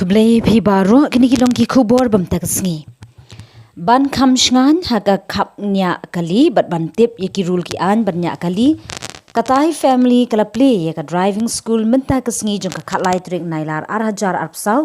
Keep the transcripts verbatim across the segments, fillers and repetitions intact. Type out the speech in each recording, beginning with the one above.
Khublei phi baroh, kine ki long ki khubor ba mynta ka sngi. Ban kham shngaiñ ha ka khap ñiah kali bad ban tip ïa ki rule ki aiñ ban ñiah kali, katai Family ka la plie ïa ka driving school mynta ka sngi jong ka khatlai tarik Nailar ar hajar arphew saw,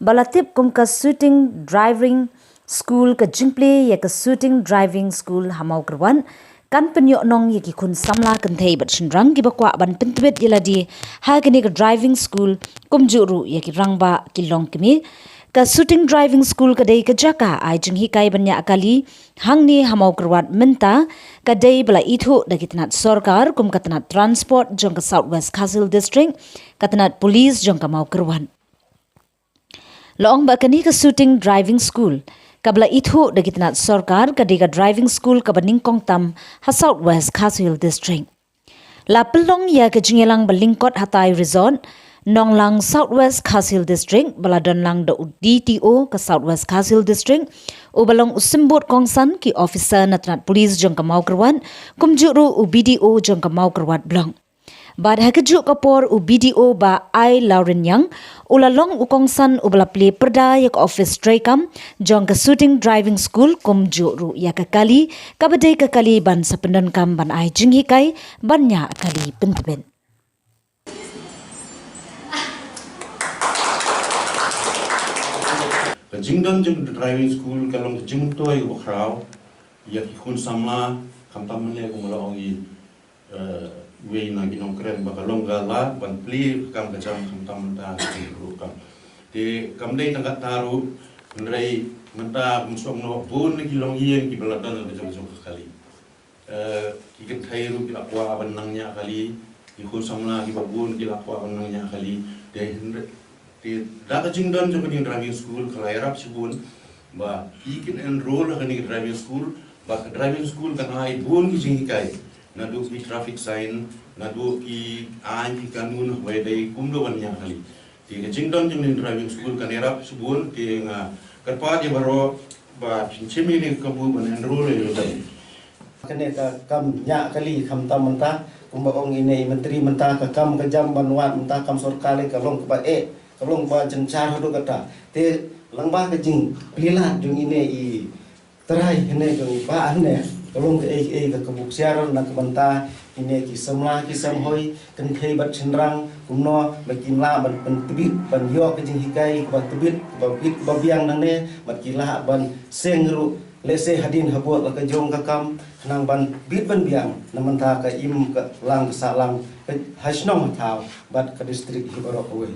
ba la tip kum ka shooting driving school. Ka jingplie ïa ka shooting driving school ha Mawkyrwat kan pynïoh nong ïa ki khun samla kynthei bad shynrang kiba kwah ban pyntbit ïa lade ha kane ka driving school, kumjuh ruh ïa ki rangbah ki longkmie. Ka shooting driving school ka dei ka jaka ai jinghikai ban ñiah kali hangne ha Mawkyrwat mynta, ka dei ba la ithuh da ki tnat sorkar kum ka tnat transport jong ka South West Khasi Hills District, ka tnat police jong ka Mawkyrwat. La ong ba kane ka shooting driving school kaba la ithuh da ki tnat sorkar ka dei ka driving school kaba nyngkong tam ha South West Khasi Hills District. La pynlong ïa ka jingïalang ba lyngkot hatai Resort Nonglang, South West Khasi Hills District, ba la don lang da u D T O ka South West Khasi Hills District, uba long u symbud kongsan, ki officer na tnat police jong ka Mawkyrwat, kumjuh ruh u B D O jong ka Mawkyrwat Block. Bad ha kajuh ka por u B D O Bah Ai Lauren Yang u la long u kongsan uba la plie pyrda ïa ka office treikam jong ka shooting driving school, kumjuh ruh ïa ka kali kaba dei ka kali ban sa pyndonkam ban ai jinghikai ban ñiah kali pyntbit. Ka jingdon jong ka driving school ka long ka jingmyntoi kaba khraw ïa ki khun samla, khamtam mynne kumba la ong i, eh, wei na ki nongkren ba ka long ka lad ban plie ka kam ka jam, khamtam mynta ka ruh kam. Te kam dei tang katta ruh, hynrei mynta kum song noh bun na ki longïing kiba la don ka jong jong ka kali. Eh, ki kynthei ruh ki la kwah ban nang ñiah kali, ki khun samla kiba bun ki la kwah ban nang ñiah kali. Te hynrei, te da ka jingdon jong kane ka driving school ka la ïarap shibun ba ki kin enroll ha kane ka driving school, ba ka driving school kan ai bun ki jinghikai, naduh ki traffic sign, naduh ki aiñ ki kanun, haba ïadei kumno ban ñiah kali. Te ka jingdon jong kane ka driving school kan ïarap shibun, te nga kyrpad ïa baroh ba phin shim ïa kane ka kabu ban enroll ïa lade. Kane ka kam ñiah kali, khamtam mynta kumba ong ine i Myntri mynta, ka kam ka jam ban wad mynta kam sorkar ka long kaba eh, ka long ba jynjar haduh katta. Te lyngba ka jingplie lad jong ine i trai hangne jong i bah hangne, ka long kaei kaei ka kabu ksiar na ka bynta kine ki samla ki samhoi, kynthei bad shynrang, kumno ba kin lah ban pyntbit, ban ïoh ka jinghikai kaba tbit, kaba bit kaba biang nangne, bad ki lah ban seng ruh lehse hadien habud la ka jong ka kam, khnang ban bit ban biang na bynta ka im ka lang ka sahlang, ka ha shnong ha thaw bad ka district hi baroh kawei.